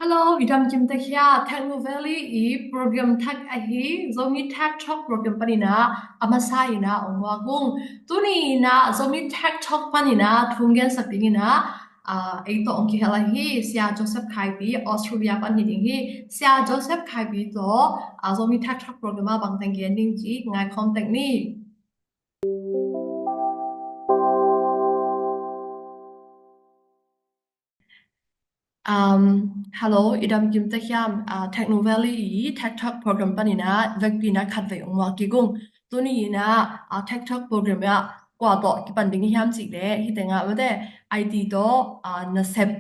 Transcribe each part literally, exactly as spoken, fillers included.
Hello, i dam kim ta hia? Techno Valley i program thak ahi Zomi Tech Talk program panin ah a masa in ah ong muak ung. Tuni in ah Zomi Tech Talk panin ah thu hong gensak dingin ah, ah, ei tawh ong kihel ahi Sia Joseph Khaipi, Australia pan hi ding hi. Sia Joseph Khaipi tawh, ah, Zomi Tech Talk program ah bang teng gen ding cih ngai khawm tek ni. Um, hello, i dam kim ta hiam? Ah, Techno Valley i Tech Talk program panin ah vekpi in ah khatvei ong muak kik ung. Tuni in ah, ah, Tech Talk program ah kua tawh kipan ding hiam cih leh, hih teng ah mate I T tawh, ah, nasep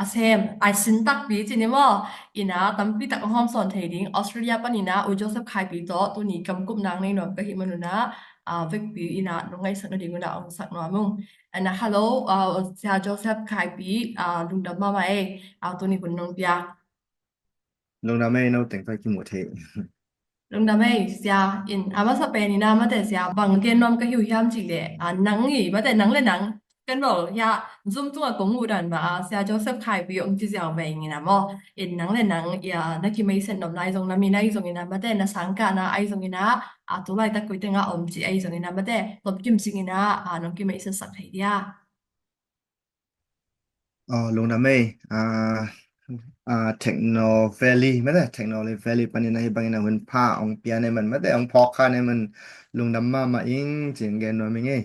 a sem, a sin takpi ci ni maw? In ah tampi tak ong hawmsawn thei ding Australia panin ah U Joseph Khaipi tawh tuni kamkup nang nei nuam ka hih manun ah, ah, vekpi in ah nong ngaihsak nading un ah ong sak nuam ung. And, ah, hello, ah, Sia Joseph Khaipi, ah, lungdam mahmah ei, ah, tuni hun nong piak. Lungdam ei, no teng tawh kimu thei. Lungdam ei, Sia. In, a masa pen in ah mate Sia, bang gen nuam ka hi uh hiam cih leh, ah, nang i, mate nang le nang, ken bel hia, Zoom tungah kong muh dan mah, ah, Sia Joseph Khaipi ong ci ziau ve ing in ah maw. In nang le nang, ia, na kimeisen nop na ahi zong, na min ahi zong in ah mate, na sangkahna ahi zong in ah, ah, tu laitak koi teng ah om cih ahi zong in ah mate, tom kim sing in ah, ah, nong kimeisen sak thei dia. Oh, lungdam ei, ah, ah, Techno Valley, mate, Techno Valley panin ah hih bangin ah hun pha ong pia nei man, mate, ong phawk kha nei man, lungdam mahmah ing, ci-in gen nuam ing ei.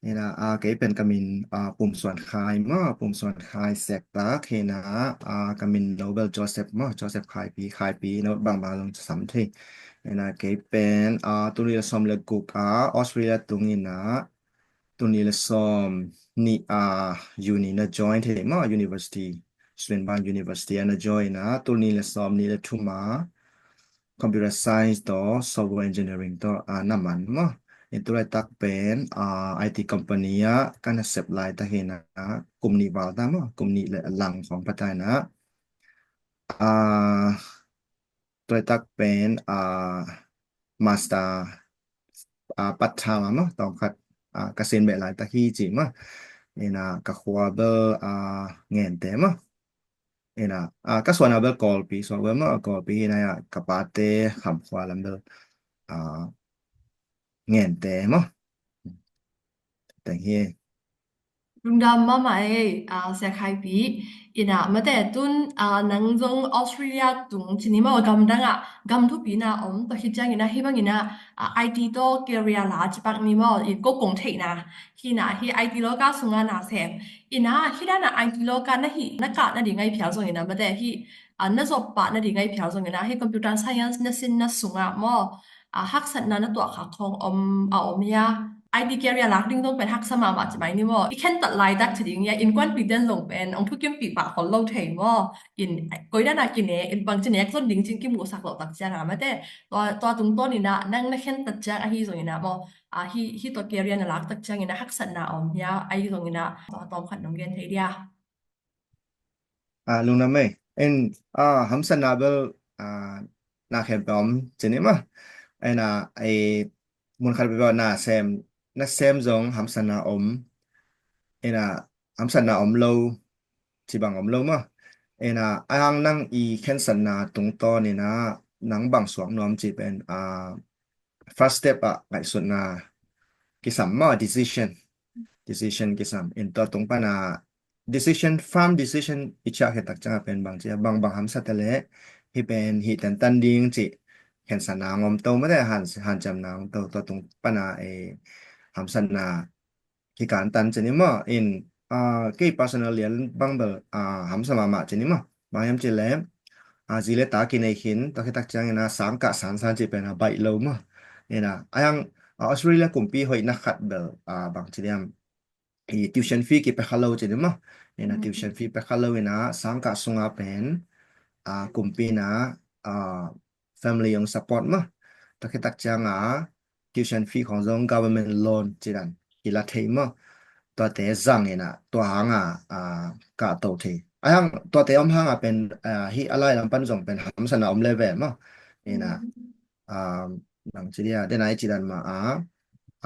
In ah, ah, kei pen ka min, ah, Pum Suan Khai maw, Pum Suan Khai Sektak hi in ah, ah, ka min no bel Joseph maw, Joseph Khaipi, Khaipi, no bangmah zong sam thei. In ah, kei pen, ah, tul nih le sawm le guk ah Australia tung in ah, tul nih le sawm nih ah uni na join thei maw, university, Swinburne University ah na join ah, tul nih le sawm nih le thum ah computer science tawh software engineering tawh, ah, na man maw. In tu laitak pen, ah, I T company ah ka nasep laitak hi in ah, kum nih val ta maw, kum nih le lang khawng pha ta in ah, ah, tu laitak pen, ah, master, ah, part time ah maw, tawmkhat, ah, ka sin beh laitak hi ci maw. In ah, ka khua bel, ah, Ngente maw. In ah, ah, ka suan ah bel Kawlpi, suan bel maw, Kawlpi hi in ah, ka pate Kham khua lam bel, ah, Ngente maw. Teng hi. Lungdam mahmah ei, ah, Sia Khaipi. In ah, mate tun, ah, nang zong Australia tung ci ni maw, gamdang ah, gam thupi in ah om, tua khit ciangin ah, hih bangin ah, ah, I T tawh career la ci pak ni maw, in ko kong theihna. Hi in ah, hih I T lawka sungah na sem. In ah, hih dan ah I T lawka na hih, na kah nading ahi phial zongin ah, mate hih, ah, na zop pah nading ahi phial zongin ah, hih computer science na sin na sungah maw, ah, haksatna na tuah khak khawng om, a om hia? I T career lak ding zong pen haksa mahmah ci mai ni maw. I khentat laitak ci ding hia, innkuanpite in zong pen ong thukimpih pah khol lo thei maw. In koi dan ah kine, in bangci nek zon ding ci-in kimuhsak loh tak ciang ah, mate. Tua, tua tungtawn in ah, nang na khentat ciang ahi zongin ah maw, ah, hih, hih tua career na lak tak ciangin ah haksatna om hia, ahi zongin ah, tua tawmkhat nong gen thei dia. Ah, lungdam ei. In, ah, hamsatna bel, ah, na khempeuh om ci ni maw. In ah, ei, mun khat peuhpeuh na sem, na sem zong hamsatna om. In ah, hamsatna om lo, ci bang om lo maw. In ah, a hang nang i khensatna tungtawn in ah, nang bang suak nuam cih pen, ah, first step ah ngaihsutna kisam maw, decision. Decision kisam. In tua tung pan ah decision, firm decision i ciah khit tak ciang ah pen bang ci a, bang, bang hamsa ta leh, hih pen hih tentan ding cih khensatna ong om to, mate han, hanciamna ong to, tua tung pan ah, eh, hamsatna kikan tan ci ni maw. In, ah, kei personal lian bang bel, ah, hamsa mahmah ci ni maw. Bang hiam cih leh, ah, zi le ta kinei khin, tua khit tak ciangin ah sangkah sansan cih pen a baih lo maw. In ah, a hang, ah, Australia kumpi hoihna khat bel, ah, bang ci diam, i tuition fee kipia kha lo ci ni maw. In ah, tuition fee pia kha lo in ah, sangkah sungah pen, ah, kumpi in ah, ah, family ong support maw. Tua khit tak ciang ah, tuition fee khawng zong government loan ci dan kila thei maw. Tuate zang in ah, tua hang ah, ah, kah to thei. A hang, tuate om hang ah pen, ah, hih a lai lam pan zong pen hamsatna om le ve maw. In ah, ah, bang ci dia, den a i ci dan mah ah,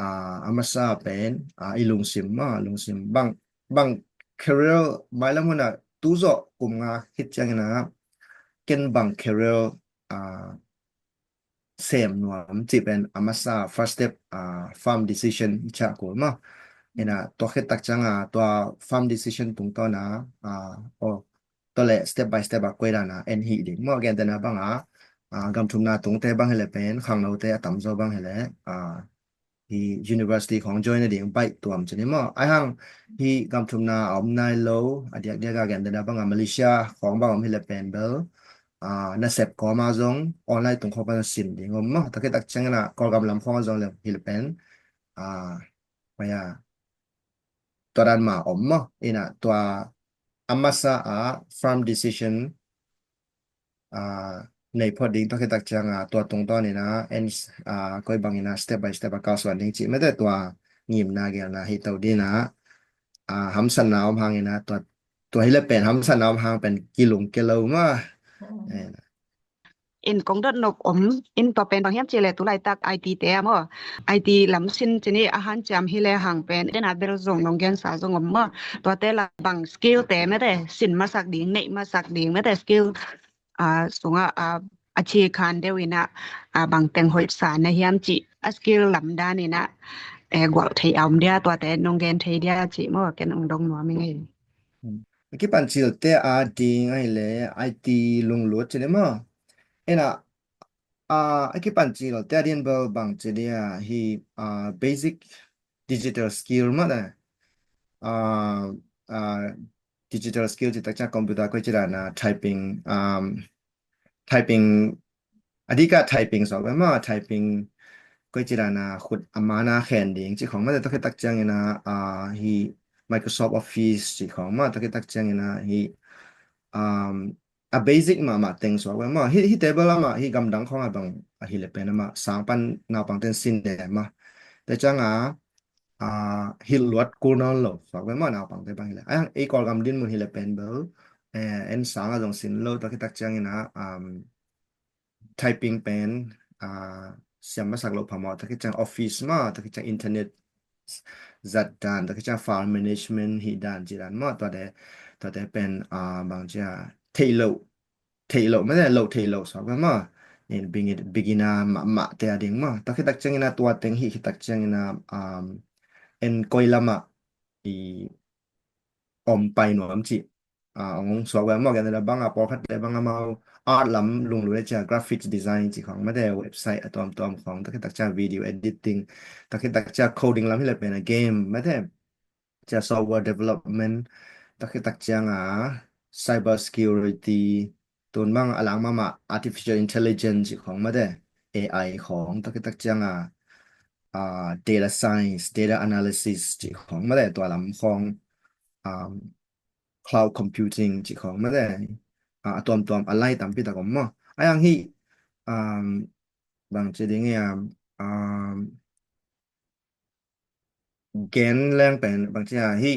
ah, a masa pen, ah, i lungsim maw, lungsim bang, bang career mailam hun ah tu zawh kum nga khit ciangin ah, ken bang career, ah, sem nuam cih pen a masa first step, ah, firm decision i cih kul maw. Ina tua khit tak ciang a tua firm decision tungtawn a, ah, oh, tua le step by step a koi dan a en hi ding maw. Gentehna bang a, ah, gam thumna tungte bang hi le pen khangnote a tamzaw bang hi le, ah, hi university khong join nading baih tuam ci ni maw. Ahi hang hi gam thumna a om nai lo, a diakdiak a gentehna bang a Malaysia khong bang om hi le pen bel, ah, nasep kawm a zong online tung khawng pan sin ding om maw. Tua khit tak ciang ina Kawlgam lam khong a zong le hi le pen, ah, maya, tua dan mah om maw. Ina tua a masa a firm decision, ah, nei phot ding tua khit tak ciang a tua tungtawn ina en, ah, koi bang ina step by step a kalsuan ding cih mete tua ngimna gelna hi to ding ina, ah, hamsatna om hang ina tua, tua hi le pen hamsatna om hang pen kilung kelo maw. Eh, in kong dot nop om in tua pen bang hiam cih le tu laitak I T te a maw, I T lam sin ci ni a hanciam hi le hang pen dena bel zong nong gensa zong om maw. Tuate la bang skill te mete sin masak ding, neih masak ding mete skill, ah, sungah, ah, a ci khan deuh ina, ah, bang teng hoih sa na hiam cih a skill lam dan ina, eh, gual thei a om dia tuate nong gen thei dia cih maw ken ong dong nuam ing ei. Hmm. A kipan cilte a ding ahi le I T lunglut ci ni maw. Ina, ah, a kipan cilte a ding bel bang ci dia hi, ah, basic digital skill maw le. Ah, ah, digital skill ci tak ciang computer koi ci dan a typing, um, typing, a dik a typing suak ve maw, typing koi ci dan a khut a man a khen ding ci khong maw, tua khit tak ciang ina, ah, hi Microsoft Office ci khong maw, tua khit tak ciang ina hi, um, a basic mahmah teng suak ve maw. Hi, hi table amah hi gamdang khong a bang ahi le pen amah sang pan naupang ten sin ne maw. Te ciang a, ah, hilh luat kul nawn lo suak ve maw naupang te bang hi le. Ahi hang ei Kawlgam din mun hi le pen bel, eh, en sang a zong sin lo tua khit tak ciang ina, um, typing pen, ah, siam masak lo phamawh, tua khit ciang office maw, tua khit ciang internet zat dan, tua khit ciang file management hi dan ci dan maw, tuate, tuate pen, ah, bang cia theih lo, theih lo, mete lo theih lo suak ve maw. In begin-, beginner mahmah te a ding maw. Tua khit tak ciang ina tua teng hi khit tak ciang ina, um, en koi lamah i om pai nuam cih, ah, ong suak ve maw, gentehna bang a pawlkhat le bang amau art lam lunglut le cia graphics design ci khong mete website a tuamtuam khong, tua khit tak cia video editing, tua khit tak cia coding lam hi le pen a game mete cia software development, tua khit tak ciang a cyber security, tun bang a lang mahmah artificial intelligence ci khong mete A I khong, tua khit tak ciang a, ah, data science, data analysis ci khong mete tua lam khong, um, cloud computing ci khong mete, ah, a tuamtuam a lai tampi tak om maw. Ahi hang hi, um, bang ci ding ia, um, gen leng pen bang ci a hi,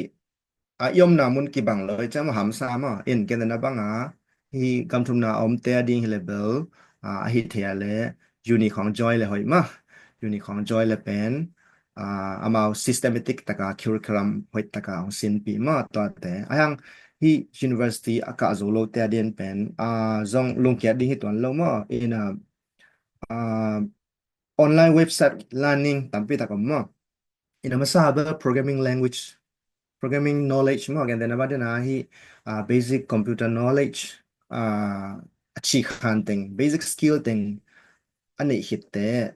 a i omna mun kibang lo i ciang maw hamsa maw. In gentehna bang a hi gam thumna a omte a ding hi le bel, ah, a hi thei a le uni khong join le hoih maw. Uni khong join le pen, ah, amau systematic taka curriculum hoih taka ong sinpih maw tuate. Ahi hang hi university a kah zo lote a ding pen, ah, zong lungkiat ding hi tuan lo maw. In, ah, ah, online website learning tampi tak om maw. In a masa bel programming language, programming knowledge maw, gentehna bang dena hi, ah, basic computer knowledge, ah, a ci khan teng, basic skill teng a neih khit te,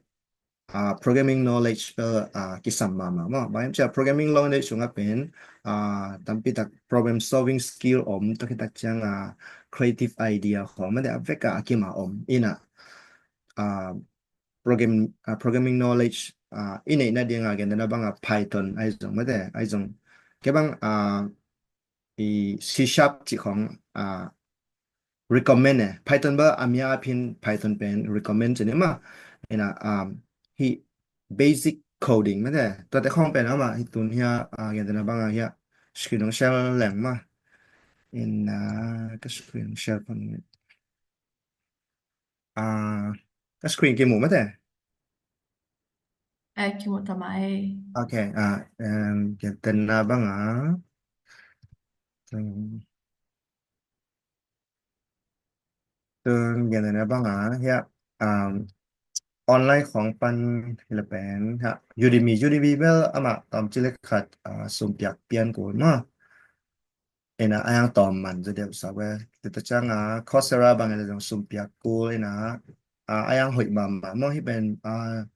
ah, programming knowledge bel, ah, kisam mahmah maw. Bang hiam cia programming knowledge sungah pen, ah, tampi tak problem solving skill om, tua khit tak ciang, ah, creative idea khong mete a vek a a kim a om. In a, ah, program, ah, programming knowledge, ah, i neih nading a gentehna bang a Python ahi zong mete, ahi zong kei bang, ah, i C sharp ci khong, ah, recommend e. Python bel a mia a phin Python pen recommend ci ni maw. In a, um, hi basic coding mete. Tuate khong pen amah hi tun hia, ah, gentehna bang a hia screen ong share leng maw. In, ah, ka screen ong share pan. Ah, ka screen kimu mete. Eh, kimu ta mai. Okay, ah, em, gentehna bang a. Hmm. Tun gen na bang a, hiah, um, online khong pan hi le pen, ha, Udemy, Udemy bel amah tawm ci le khat, ah, sum piak pian kul maw. Ina, a yang tawm man zaw deuh sa ve. Tua ciang a, Coursera bang ila zong sum piak kul ina, ah, a yang hoih mahmah maw hi pen, ah,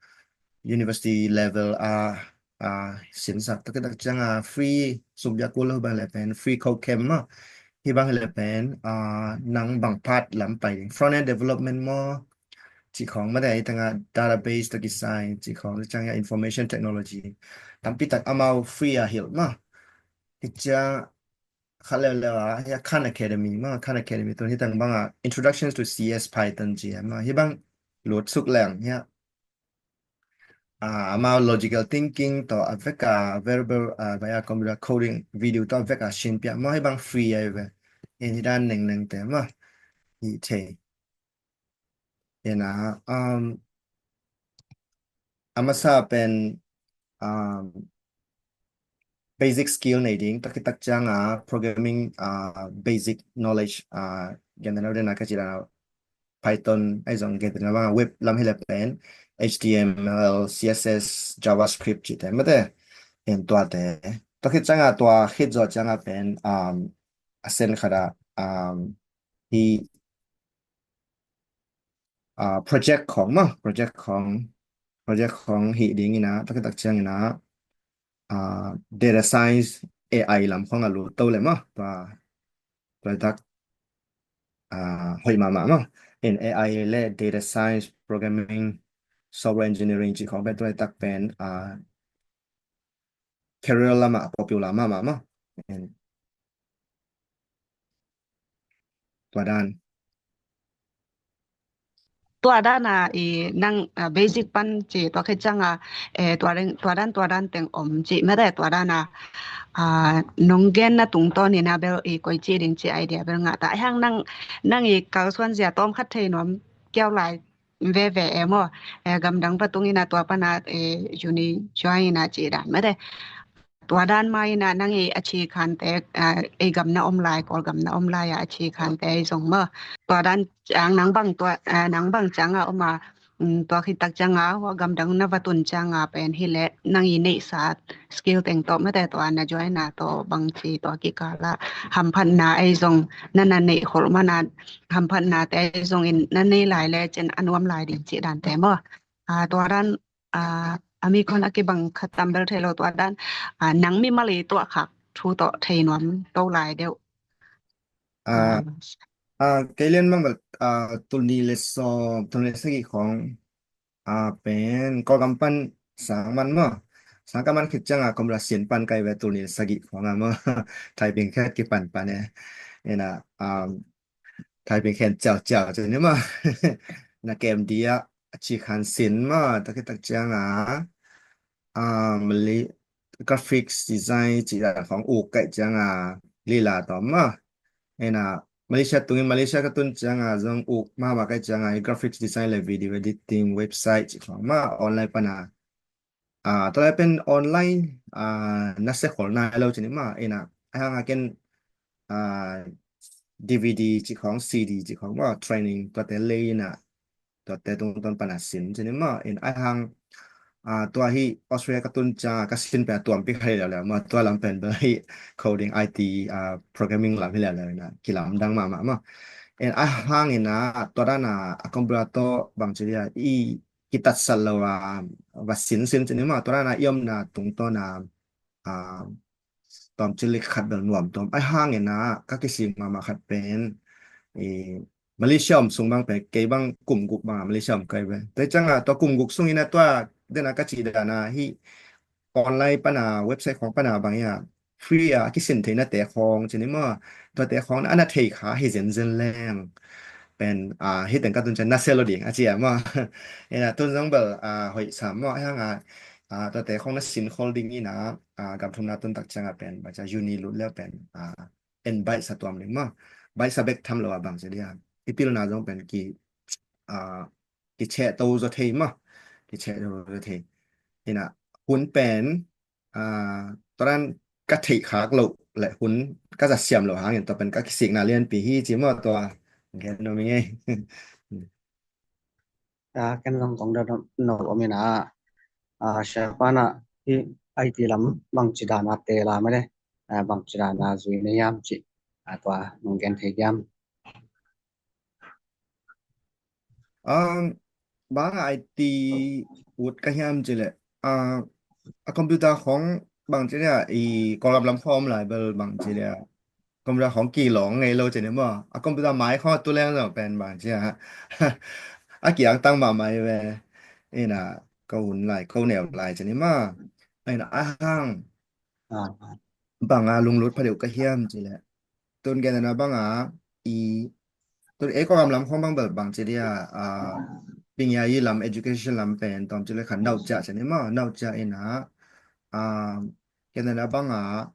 university level a, a, sinsak tak tak ciang a free sum piak kul lo bang le pen free code camp maw. Hi bang le pen, a, nang bang part lam pai ding. Front end development maw, ci khong mate, hi tanga database tak kisai, ci khong ciang a information technology. Tampi tak amau free a hilh maw. Hi ciang khat leuleu a, hi a Khan Academy maw, Khan Academy tun hi tang bang a Introductions to C S Python ci a maw. Hi bang lut suk leng, hi a ah, amau logical thinking tawh a vek a verbal, ah, via computer coding video tawh a vek a sin piak maw, hi bang free a hi ve. Hi dan neng neng te maw. Hi thei. Ina, um, a masa pen, um, basic skill nei ding, tak hi tak ciang a programming, ah, basic knowledge, ah, gen na dena ka ci dan a Python, ai zong gen na bang a web lam hi le pen H T M L, C S S, JavaScript ci te mate. En tua te. Tak hi ciang a tua khit zaw ciang a pen, um, a sen khat a, um, hi ah, project khong maw, project khong, project khong hi ding ina, tak tak ciang ina, ah, data science A I lam khong a lut to le maw, tua, tua tak, ah, hoih mahmah maw. In A I le data science, programming, software engineering ci khong pen tua tak pen, ah, career lam a popular mahmah maw. In tua dan. Tua dan a i nang, ah, basic pan ci tua khit ciang a, eh, tua dan, tua dan, tua dan teng om ci mate tua dan a, ah, nong gen na tungtawn ina bel i koi ci ding ci idea bel ngah ta. Ai hang nang, nang i kalsuan zia tawm khat thei nuam kiau lai veve e maw. Eh, gamdang va tung ina tua pan a, eh, uni join ina ci dan mate. Tua dan ma ina nang i a ci khante, ah, ei gam na om lai, Kawlgam na om lai a a ci khante ei zong maw. Tua dan ciang nang bang tua, ah, nang bang ciang a om a, um, tua khit tak ciang a hua gamdang na va tun ciang a pen hi le nang i neihsa skill teng tawh mate tua na join a tawh bang ci tua kikal a hamphatna ei zong na na neih kholh man a hamphatna te ei zong in na nei lai le cin a nuam lai ding ci dan te maw. Ah, tua dan, ah, a mi khon a kibang khat tam bel thei lo tua dan, ah, nang mimal i tuah khak thu tawh thei nuam to lai deuh. Ah, ah, kei lian bang bel, ah, tul nih le sawm, tul nih le sagih khong, ah, pen Kawlgam pan sang man maw. Sang ka man khit ciang a Kawlgam sin pan kai ve tul nih le sagih khong a maw. Thaiping khet kipan pan e. Ina, um, Thaiping khen ciau ciau ci ni maw. Na kem dia a ci khan sin maw, tak tak ciang a, ah, Mali-, graphics design ci dan khong uk kaih ciang a lila tawm maw. Ina, Malaysia tungin Malaysia ka tun ciang a zong uk mahmah kaih ciang a graphics design le video editing website ci khong maw online pan a. Ah, tua lai pen online, ah, na se khol nai lo ci ni maw. Ina, ai hang a ken, ah, D V D ci khong, C D ci khong maw, training tua te lei ina, tua te tungtawn pan a sin ci ni maw. In ai hang, ah, tua hi Australia ka tun ciang a ka sin pen a tuampi kha hi leuleu maw, tua lam pen bel hi coding, I T, ah, programming lam hi leuleu ina, kilamdang mahmah maw. In ai hang ina, tua dan a, a computer tawh bang ci dia, i kitatsat lo a, va sinsin ci ni maw, tua dan a i omna tungtawn a, a, tawm ci lik khat bel nuam tuam. Ai hang ina, ka kisik mahmah khat pen, i, Malaysia om sung bang pen, kei bang kum guk bang a Malaysia om kai pen. Tua ciang a, tua kum guk sung ina tua, den a ka ci dan a, hi online pan a, website khong pan a bang ia, free a, a kisin theina te khong ci ni maw. Tua te khong na, ana thei kha hi zenzen leng. Pen, ah, hi teng ka tun ciang na se lo ding, a ci a maw. Ina tun zong bel, ah, hoih sam maw, ai hang a, ah, tua te khong na sin khol ding ina, ah, gam thum na tun tak ciang a pen, ba ca uni lut leu pen, ah, en baih sa tuam ding maw. Baih sa bek tham lo a bang ci dia. I pilna zong pen ki, ah, ki cheh to zaw thei maw. Ki cheh to zaw thei. Ina, hun pen, ah, tua dan ka theih khak loh le hun ka za siam loh hangin tua pen ka kisikna lianpi hi ci maw tua gen nuam ing ei. Ken zong kong dot nop om ina, Sia Khuan ah, hih I T lam bangci dana tela mah le, bangci dana zui na hiam cih, tua nong gen thei hiam? Bang a I T ut ka hiam cih leh, a computer khong bangci dia, i Kawlgam lam khawm lai bel bangci dia, computer khong kilawng ngei lo cih ni maw. A computer mai khong tu leng zong pen bangci a, a kiangtang mahmah hi ve. Ina, ko hun lai, ko neu lai cih ni maw. Ina, a hang banga lunglut pha deuh ka hiam cih leh, tun gen na banga, i tun ei Kawlgam lam khong bang bel bangci dia, a, ping ya i lam education lam pen tawm cih leh khan naucia cih ni maw, naucia ina, a, gen na banga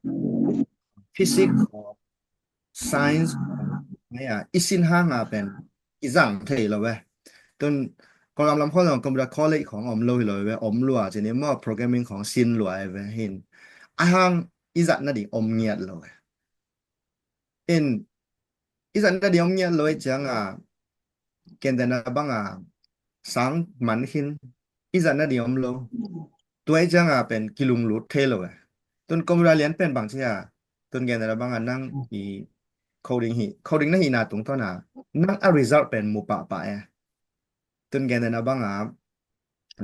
physics, science, i sin hanga pen i zang thei lo ve. Tun Kawlgam lam khong zong computer college khong om lo hi lo ve, om lua cih ni maw, programming khong sin lua hi ve hin. A hang i zat nading om ngiat lo ve. In, i zat nading om ngiat lo i cianga, ken dena banga sang man khin, i zat nading om lo. Tua i cianga pen kilunglut thei lo e. Tun computer lian pen bangci a, tun ken dena banga nang i coding hi, coding na hihna tungtawna nang a result pen mu pahpah e. Tun gen na banga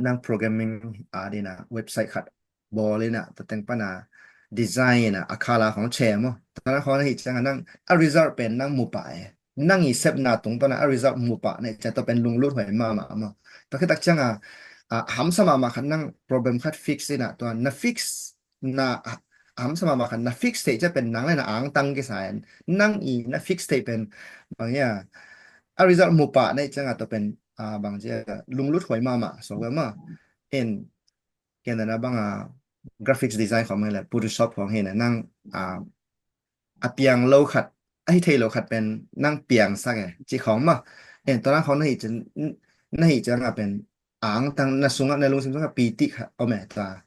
nang programming a dina website khat bawl ina, tua teng pana design ina, a khala khong che maw, tua na khong na hi cianga nang a result pen nang mu pah e. Nang i sepna tungtawna a result mu pah na i cia, tua pen lunglut huai mahmah maw. Tua khitak cianga, a, hamsa mahmah khat nang problem khat fix ina, tua na fix na, a, hamsa mahmah khat na fix theih cia pen nang le na angtang kisa in. Nang i na fix theih pen bang ia, a result mu pah na i cianga tua pen, a, bang cia lunglut huai mahmah so ve maw. In, ken dena banga graphics design khong le Photoshop khong hi na nang, a, a piang lo khat, a hi thei lo khat pen nang piangsak e, ci khong maw. In, tua nang khong na hi cian, na hi cianga pen angtang na sungah, na lungsim sungah pitik khat om e, tua,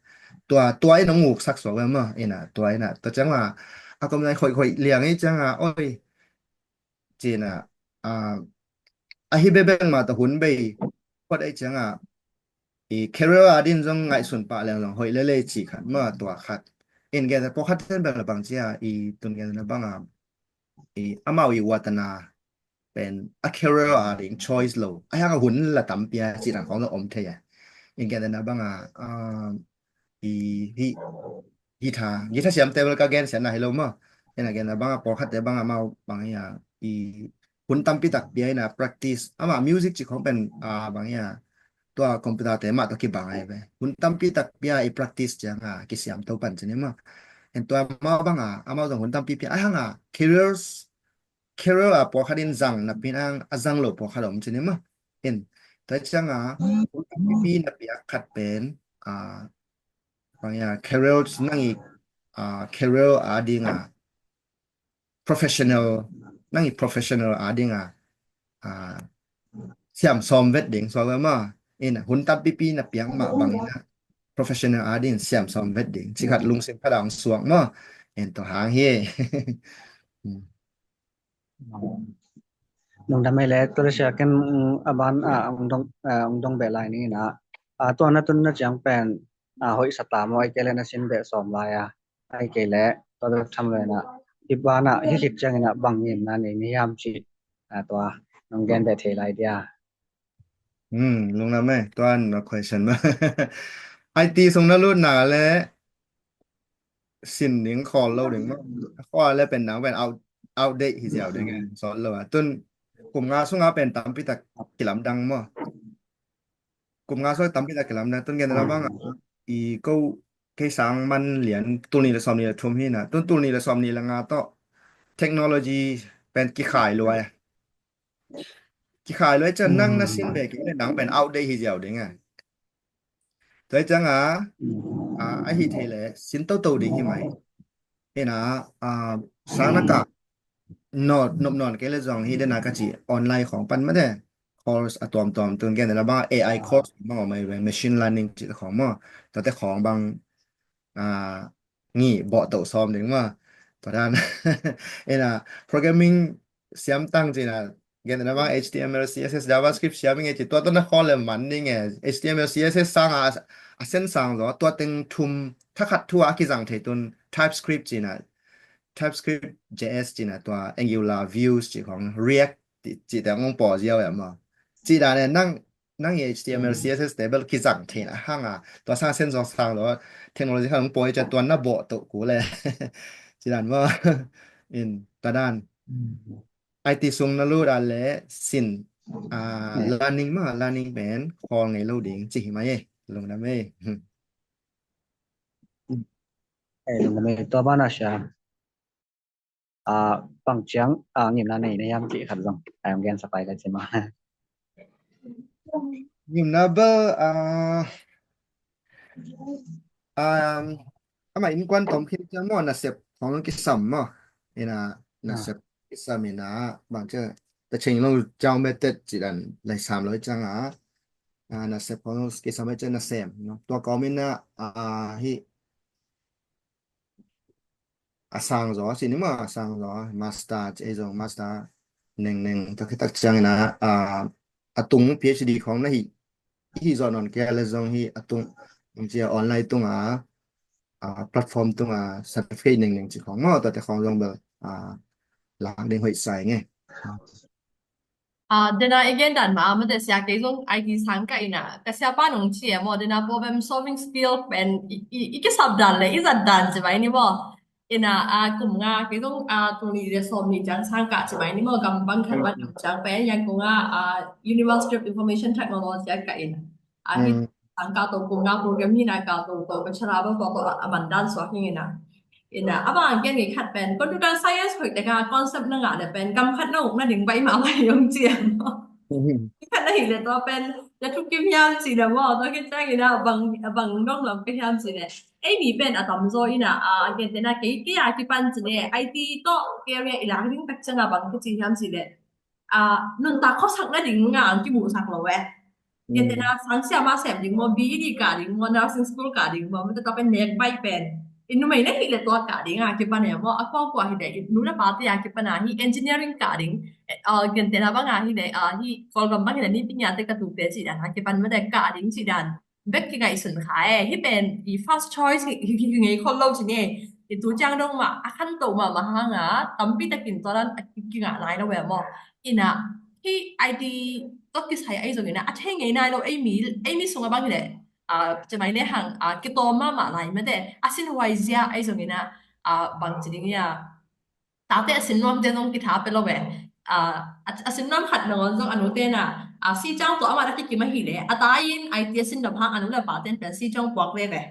tua, tua in hong nguksak suak ve maw. Ina, tua ina, tua cianga a kom nai khoih khoih liang i cianga, oi, cina, a, a hi bebeng ma ta hun bei, kot ai cianga, i career a din zong ngaihsun pah leng zong hoih lele ci khat maw, tua khat. In gen pawlkhat ten bel bang cia, i tun gen na banga, i amau i watana pen a career a ding choice lo, a hiang a hun la tampi a cih dan khong zong om thei a. In gen na banga, a, i hi, guitar, guitar siam table ka gen sian na hi lo maw. In a gen na banga pawlkhat te banga mau bang ia, i hun tampi tak pia ina practice, ama music ci khong pen, a, bang ia, tua computer te mah tua kibang ai ve. Hun tampi tak pia i practice cianga kisiam to pan cini maw. In tua mau banga, amau zong hun tampi pia, a hianga careers, career a pawlkhat in zang napi in a zang lo pawlkhat om cini maw. In, tua cianga hun tampipi na piak khat pen, a, bang ia, career nang i, a, career a dinga professional, nang i professional a dinga, a, siam sawm vet ding suak ve maw. In hun tampipi na piak mah bang ina professional a ding siam sawm vet ding, ci khat lungsim khat ang suak maw. In tua hang hi. Lungdam ei le, tua le sia ken, mm, a ban, a, ong dong, a, ong dong beh lai ni na. A, tua na tun na ciang pen, a, hoih sa ta maw, ai kei le na sin beh sawm lai a, ai kei le tua bek tham le na. Hi ban a, hi khit ciang ina bang ngimna nei ni hiam ci, a, tua nong gen beh thei lai dia. Hmm, lungdam ei, tua na question ma. I T sung na lutna le sin ding khawl lo ding maw. Khawl le pen nang pen out, outdate hi ziau ding e, sawt lo a. Tun kum nga sunga pen tampi tak kilamdang maw. Kum nga sunga tampi tak kilamdang. Tun gen na bang a, i ko kei sang man lian tul nih le sawm nih le thum hi na. Tun tul nih le sawm nih le nga tawh technology pen kikhai lua e. Kikhai lua e cian nang na sin beh kei le nang pen outdate hi ziau ding e. Tua cianga, a, a hi thei le sin toto ding hi mai. Ina, a, sang na ka nop, nop nawn kei le zong hi dena ka ci online khong pan mate course a tuamtuam tun gen na bang A I course bang om ai ve, machine learning ci khong maw. Tua te khong bang, a, ngi bawh to sawm ding maw. Tua dan. Ina programming siam tang ci na Gen na bang H T M L, C S S, JavaScript siam ing e ci, tua tawh na khawl le man ning e. H T M L, C S S sang a, a sen sang zaw, tua teng thum, thakhat thu a kizang thei tun TypeScript ci na, TypeScript J S ci na, tua Angular Vue ci khong, React ci, ci te ngong paw ziau e maw. Ci dan e nang, nang i H T M L, C S S te bel kizang thei na hang a, tua sang sen zaw sang zaw, technology khat ngong paw i ca tua na bawh to ku le. Ci dan maw. In, ta dan. I T sung na lut a le sin, ah, learning ma, learning pen khawl ngei lo ding ci hi mai e. Lungdam e. Eh, lungdam e, tua bana sia. Ah, bang ciang, ah, ngimna nei na hiam ci khat zong. Ai, ong gen sak lai ka ci ma. Ngimna bel, ah, um, ama innkuan tom khin ciang maw, nasep khong kisam maw. Ina nasep kisam ina bang ciang ta cheng lo ciang method ci dan lai sam lo ciang a. Ah, nasep khong kisam ciang nasem, no. Tua kawm ina, ah, hi a sang zaw, ci ni maw, a sang zaw, master, ci ei zong master, neng neng, tua khit tak ciang ina, ah, a tung PhD khong na hi, hi zaw nawn kei le zong hi a tung, ong ci a online tung a, ah, platform tung a, certificate neng neng ci khong maw, tua te khong zong bel, ah, lak ding hoih sa ing e. Ah, dena i gen dan ma, mate sia kei zong I T sang ka ina, ka sia pa nong ci e maw, dena problem solving skill pen i, i, i kisap dan le, i zat dan ci mai ni maw. Ina, ah, kum nga, kei zong, ah, kum nih le sawm nih ciang sang ka ci mai ni maw, gam bang khat wan ciang pen, Yangon a, ah, University of Information Technology a ka ina. Ah, hi sang ka to kum nga program hi na ka to to ka chara ba to to a man dan suak hi ina. Ina, a bang gen ngai khat pen, computer science hoih teka concept na ngah le pen, gam khat na uk na ding bai ma bai yong ci a maw. Khat na hi le to pen, ya thuk kim hiam ci na maw, to kit ciang ina, bang, bang dong lam ka hiam ci le. Ei mi pen a tam zaw ina, a gen tena kei, kei a kipan ci ne, I T to career i lak ding tak ciang a bang ka ci hiam ci le. Ah, nuntak khawsak na ding nga ang kimuhsak lo e. Gen tena sang siam a sem ding maw, B E D ka ding maw, nursing school ka ding maw, mate tua pen nek bai pen. I numei na hi le tua ka ding a kipan e maw, a kua kua hi le, i nu le pa te a kipan a hi engineering ka ding. Eh, ah, gen tena bang a hi le, ah, hi Kawlgam bang hi le ni pinya te ka tu te ci dan a kipan mate ka ding ci dan. Bek kingaihsun kha e, hi pen i first choice hi, hi, hi ngei khol lo ci ne. I tu ciang dong ma, a khan to ma, ma hang a, tampi takin tua dan a ki, kingah nai lo e maw. Ina, hi I T to kisai ai zong ina, a thei ngei nai lo, ei mi, ei mi sung a bang hi le, a, ci mai le hang, a, kitawm ma ma lai mate, a sin huai zia ai zong ina, a, bang ci ding ia, tate a sin nuam te zong kitha pe lo e. A, a, a sin nuam khat nangawn zong a nu te na, a, si ciang tua ama da kikim a hi le, a ta in I T a sin dam hang a nu le pa ten pen si ciang puak ve ve.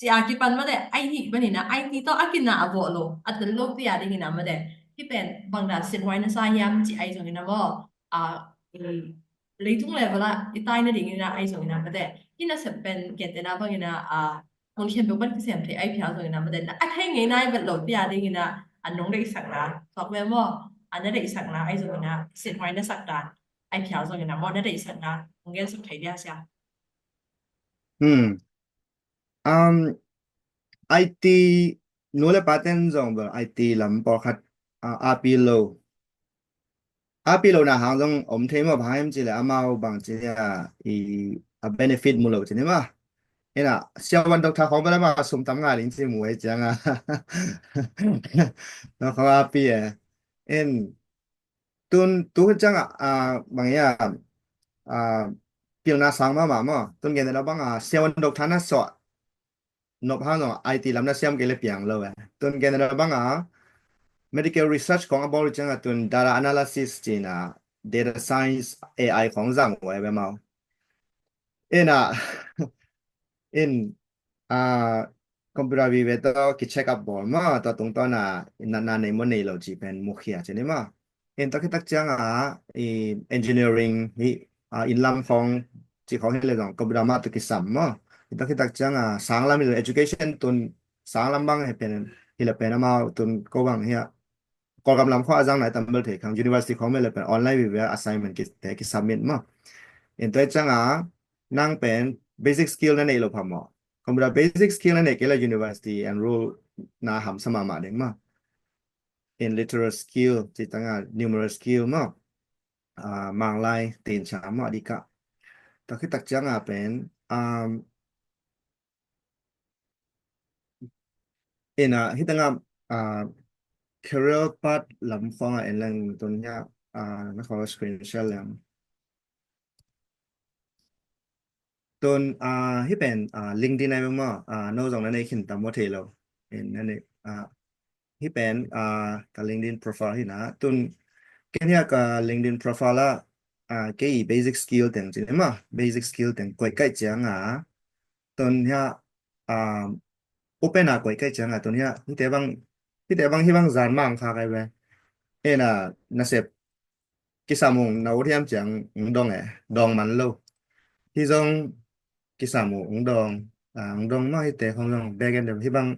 Ci a kipan mate, ai hi ban ina, I T to a kina a vawh lo, a tel lo ti a ding ina mate. Hi pen bang dan sin huai na sa hiam ci ai zong ina maw. A, i, leitung level a i tai na ding ina ai zong ina mate. Hi na sep pen gen tena bang ina, a, mun khempeuh pan kisem thei ai phial zong ina mate. A thei ngei nai vet lo ti a ding ina, a nong deihsakna, tok ve maw. A na deihsakna ai zong ina, sin huai na sak dan ai phial zong ina maw, na deihsakna, nong gen sak thei dia sia. Hmm. Um, I T, nu le pa ten zong bel I T lam pawlkhat, ah, api lo. Api lo na hang zong om thei maw, bang hiam ci le amau bang ci a, i, a benefit mu lo ci ni maw. Ina, siavuan doctor khong bel amau sum tam ngai ding ci mu e ciang a. No khong api e. In, tun, tu ciang a, a, bang ia, a, pilna sang ma ma maw. Tun gen lo bang a, siavuan doctor na suah nop hang zong I T lam na siam kei le piang lo e. Tun gen lo bang a medical research khong a bawl ciang a tun data analysis ci na data science A I khong zang ve ve mau. Ina, in, a, computer vive to ki check up bawl ma, to tung to na, na, na nei mo nei lo ci pen mukhia ci ni ma. In to khitak ciang a, i engineering hi, a, in lam khong, ci khong hi le zong, computer ma to kisam ma. In to khitak ciang a, sang lam hi le education tun, sang lam bang hi pen, hi le pen amau tun ko bang hi a. Kawlgam lam khong a zang nai tambel thei khang, university khong me le pen online vive assignment ki te ki submit ma. In to ciang a, nang pen basic skill na nei lo pha maw. Computer basic skill na nei kei la university enroll na hamsa ma ma ding ma. In literal skill, ci tang a numeral skill ma. ah, Manglai ten cha mah dikah. Tua khit tak ciang a pen, um, ina, hi tengah, ah, career path lam khong a en leng tun hia, ah, na khong screen share leng. Tun, ah, hi pen, ah, LinkedIn ai maw, ah, no zong na nei khin tam maw thei lo. En na nei, ah, hi pen, ah, ka LinkedIn profile hi na. Tun, ken hia ka LinkedIn profile ah, ah, kei basic skill teng ci ni maw, basic skill teng koih kaih ciang a. Tun hia, ah, open a koih kaih ciang a. Tun hia, hi te bang, hi te bang, hi bang zan mang kha kai ve. Ena, nasep, kisam ung na ut hiam ciang ung dong e, dong man lo. Hi zong kisam ung dong, ah, ung dong mah hi te khong zong back end hi bang,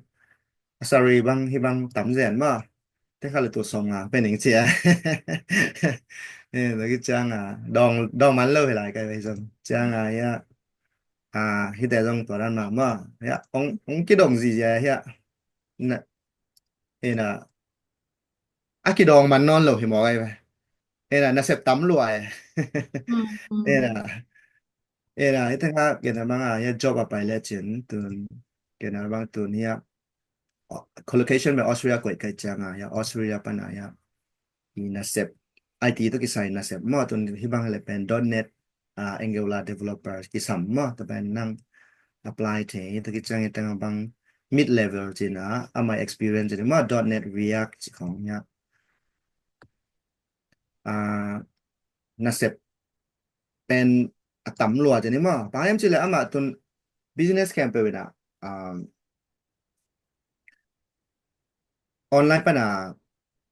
sorry bang, hi bang tam zen mah. Te kha le tu song a, pen ing cia. Eh, lagi ciang a, dong, dong man lo hi lai kai ve zong. Ciang a, ya. Ah, hi te zong tua dan mah mah. Ya, ong, ong kidong zi ya, ya. Na, ena, a kidong man non lo hi mawk ai ve. Ena, nasep tam lua e. Ena, ena, i tengah, kena bang a, ya job a pai le cin, tun, kena bang tun, ya, collocation me Australia koih kai ciang a, ya, Australia pan a, ya. I nasep, I T to kisai nasep, mo tun hi bang le pen dot net, ah, Angular developer kisam maw, tua pen nang apply thei, tua ki ciang i teng bang mid level cina, amai experience cina maw, dot net React ci khong ya. Ah, nasep pen a tam lua cina maw, pa em ci le ama tun business campaign wina, ah, online pana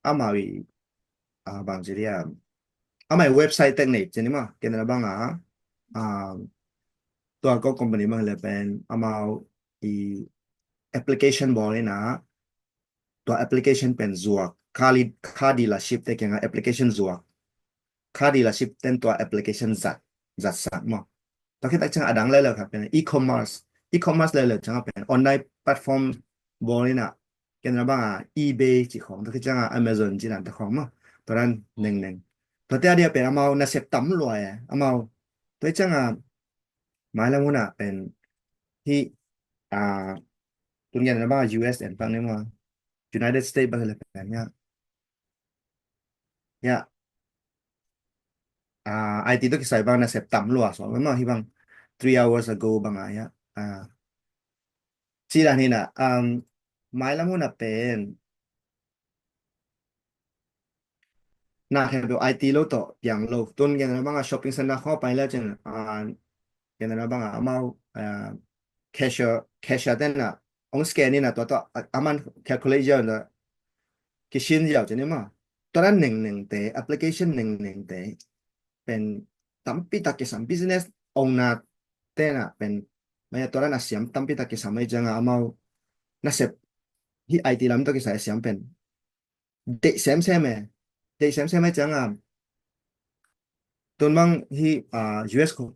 amau i, ah, bang ci dia, amai website tek nei cina maw, kena bang a, ah, tua ko company bang le pen amau i application bawl ina, tua application pen zuak, car dealership te kianga application zuak, car dealership ten tua application zat, zat sak maw. Tua khit tak ciang a dang le le kha pen e-commerce, e-commerce le le ciang pen online platform bawl ina, kena bang a eBay ci khong, tua khit ciang a Amazon ci dan ta khong maw. Tua dan neng neng. Tua te a dia pen amau nasep tam lua e, amau. Tua ciang a, mai lam hun a pen hi, ah, tun gen na bang a U S en pang ni maw, United States bang le pen ya. Ya. Ah, I T to kisai bang nasep tam lua so, maw hi bang three hours ago bang a ya. Ah, ci dan hi na, um, mai lam hun a pen na khe bel I T lo to piang lo. Tun gen na bang a shopping center kho pai le cin, ah, gen na bang a amau, ah, cashier, cashier ten na ong scan ni na tua to, ah, aman calculate ya na kisin ya cin ni maw. Tua dan neng neng te, application neng neng te pen tampi tak kisam, business owner te na pen, maya tua dan a siam tampi tak kisam ai ciang a amau nasep hi I T lam to kisai a siam pen deih semsem e. Deih semsem e ciang a, tun bang hi, ah, U S ko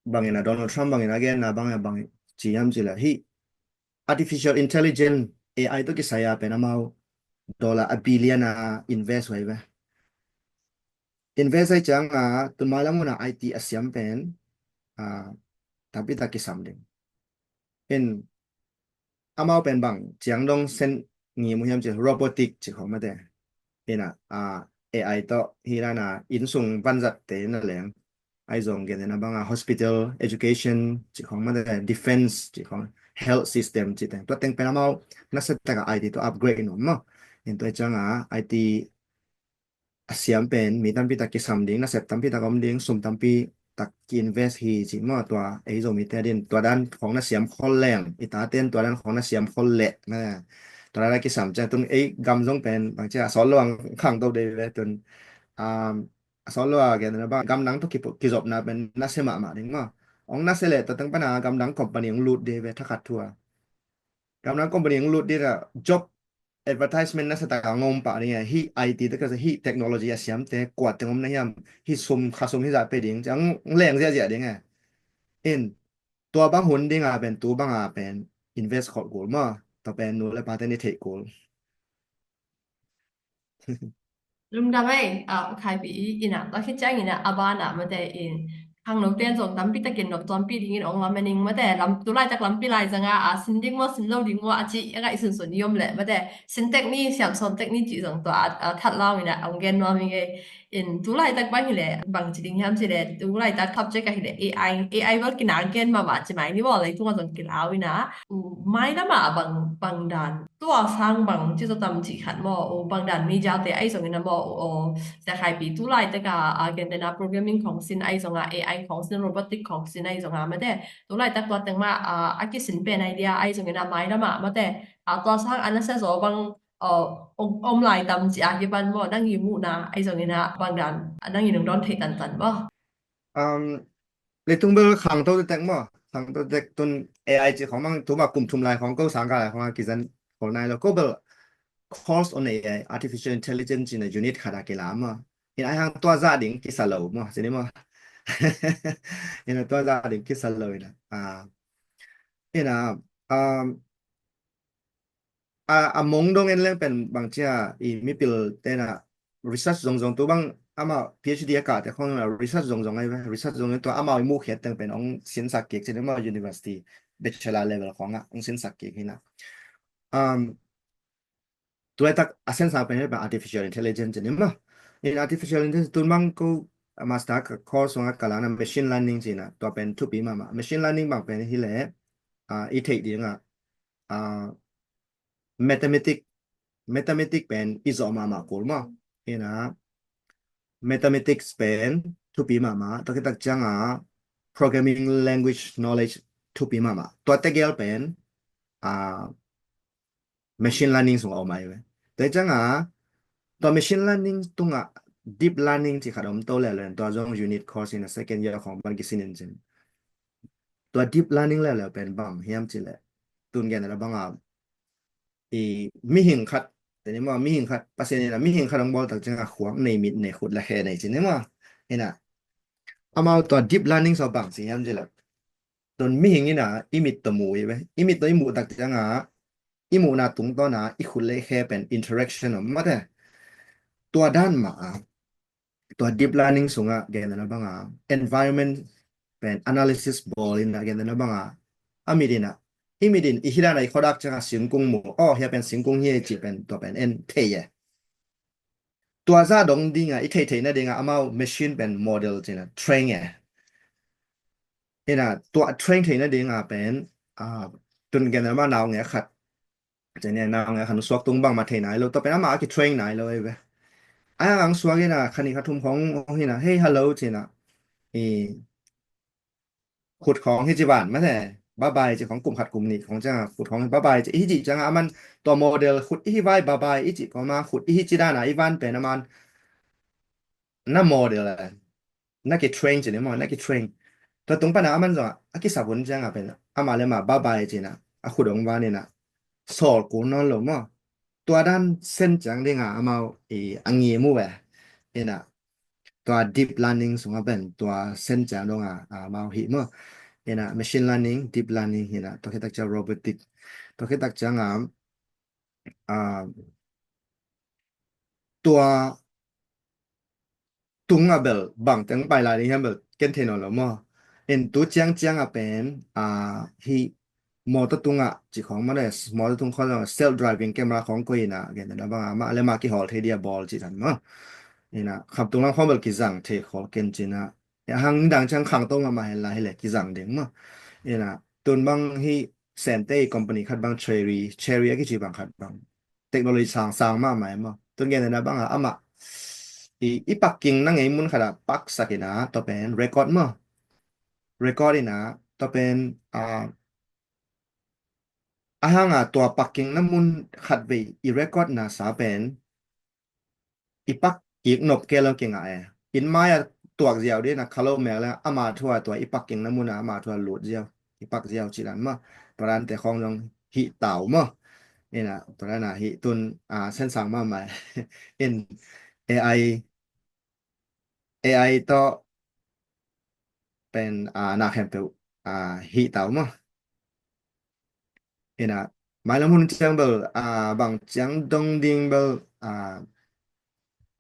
bangin a Donald Trump bangin a gen na bang a bang ci yam ci la hi artificial intelligence, A I to kisai a pen amau dollar a billion a invest huai ve. Invest ai ciang a tun mai lam hun a I T a siam pen, ah, tampi tak kisam ding. In amau pen bang ciang dong sen ngi mu hiam ci robotic ci khong mate. Ina, ah, A I to hi lana insung vanzat te na leng. Ai zong gen na bang a hospital, education ci khong mate, defense ci khong, health system ci teng. Tua teng pen amau nasa tak a I T to upgrade no maw. In tua ciang a I T a siam pen mi tampi tak kisam ding, nasep tampi tak om ding, sum tampi tak ki-invest hi ci maw, tua ei Zomite din tua dan khong na siam khol leng, i taten tua dan khong na siam khol leh na, tua dan a kisam ciang tun ei gam zong pen bang cia a sawt lo ang khang to dei ve tun, um, a sawt lo a gen na bang gam nang to ki, kizopna pen na se mahmah ding maw. Ong na se leh tua teng pana gam nang company ong lut dei ve thakhat thua. Gam nang company ong lut dei na job advertisement na sa tak a ngom pah ding e, hi I T te ka sa hi technology a siam te kuat teng om na hiam, hi sum kha sum hi zah pe ding ciang leng ziahziah ding e. In tua bang hun ding a pen tu bang a pen invest khol kul maw, tua pen nu le pa te ni theih kul. Lungdam ei, a, Khaipi i, ina, tua khit ciangin a, a ban a, mate in, khangno ten zong tampi takin nop tuampi dingin ong lam a ning, mate, lam, tu laitak lampi lai zanga, a, sin ding maw, sin lo ding maw, a ci, a ngaihsunsun i om leh, mate, sin tek ni, siam sawm tek ni ci zong tua, a, a, that lau ina, ong gen nuam i ngei. In, tu laitak bang hileh, bang ci ding hiam ci leh, tu laitak subject ahileh, A I, A I bel kina gen mahmah ci mai ni maw, leitung a zong kilau ina, u, mai lam a bang, bang dan. Tua sang bang ci zaw tam cih khat maw, u, bang dan media te ahi zongin a maw, u, aw, sia Khaipi tu laitak a, a, gentehna programming khong sin ahi zonga, A I khong sin, robotic khong sin ahi zonga, mate, tu laitak tua teng mah, a, a kisin pen idea ahi zongin a mai lam a, mate, a, tua sang a na sia zaw bang, aw, om, om lai tam cih a kipan maw, nang i muhna ahi zongin a bang dan, a, nang i nung dawn thei tantan maw. Um, leitung bel khangto tek maw, khangto tek tun A I ci khong mang tuma kum thum lai khong ko sang ka lai khong a kizan khol nai lo ko bel course on A I, artificial intelligence cina unit khat a kila maw. Ina ai hang tua za ding kisa lo maw, sini maw. Ina tua za ding kisa lo ina. Ah, ina, um, a, a mong dong en leng pen bang cia i mipil tena research zongzong tu bang ama PhD a kate khong na research zongzong ai ve, research zongzong tua ama i mu khiat teng pen ong sinsak kik cin ama university bachelor level khong a ong sinsak kik hina. Um, tu laitak a sensa pen pen artificial intelligence ni ma. In artificial intelligence tun bang ko master ka course nga kalana machine learning cina tua pen thupi mama. Machine learning bang pen hile, a, i thei dinga, a, mathematic, mathematic pen i zo mama kul ma. Ina mathematics pen thupi mama, tua kitak cianga programming language knowledge thupi mama. Tua tegel pen, a, machine learning sung a om ai ve. Tua cianga tua machine learning tunga deep learning ci khat om to le le tua zong unit course in a second year khong ban kisin in cin. Tua deep learning le le pen bang hiam ci le. Tun gen la banga i mihing khat, teni ma mihing khat, Pasian ina mihing khat ong bol tak cianga khuang nei mit nei khut la khe nei cin ma. Ina amau tua deep learning so bang ci hiam ci le. Tun mihing ina i mit to mu i ve. I mit to i mu tak cianga i muhna tungtawna i khut le khe pen interaction om mate. Tua dan ma a, tua deep learning sunga gen na banga environment pen analysis bol ina gen na banga a mit ina, i mit in i hidana i khodak cianga singkung mu, oh, hia pen singkung hi ci pen tua pen en thei e. Tua za dong dinga i thei theina dinga amau machine pen model cina train e. Ina tua train theina dinga pen, a, tun gen na ma nau nge khat. Cene nang a khan suak tung bang ma thei nai lo, tua pen ama a ki train nai lo ei ve. Ai ang suak ina khan i kha thum khong hong hina, hey, hello cina. I khut khong hi ci ban ma the. Bye bye ci khong kum khat kum ni khong cianga khut khong bye bye ci hi ci cianga aman tua model khut i hi vai bye bye i ci ko ma khut i hi ci dana i van pen aman na model a na ki train cini maw, na ki train. Tua tung pana aman zong a kisap hun cianga pen ama le ma bye bye cina a khut ong vanina sawl kul nawn lo maw. Tua dan sen ciang dinga amau i a ngim uh ve. Ina tua deep learning sunga pen tua sen ciang donga amau hi maw. Ina machine learning, deep learning hina tua khitak ciang robotic, tua khitak cianga, a, tua tunga bel bang teng pai lai ding hiam bel ken thei nawn lo maw. In tu ciang cianga pen, a, hi motor tunga ci khong ma le, motor tung khong self driving camera khong ko ina gen na banga ma le ma ki hawl thei dia bol ci tan maw. Ina kham tung lam khong bel ki zang thei khol ken cina. Ya hang dang ciang khang to ma ma hen la hi le ki zang ding maw. Ina tun bang hi Sente company khat bang Cherry, Cherry a kici bang khat bang technology sang sang ma mai maw. Tun gen na banga ama i, i parking na ngei mun khat a park sakina tua pen record maw. Record ina tua pen, a, a hanga tua parking na mun khat vei i record na sa pen i pak kik nop kei lo kingah e. In mai a tuak ziau dina kha lo mek le ama thua tua i pak kikna muna ama thua lut ziau, i pak ziau ci dan maw. Tua dan te khong zong hi tau maw. Ina tua dan a hi tun, a, sensang mahmah in A I, A I tawh pen, a, na khempeuh, a, hi tau maw. Ina mailam hun ciang bel, a, bang ciang dong ding bel, a,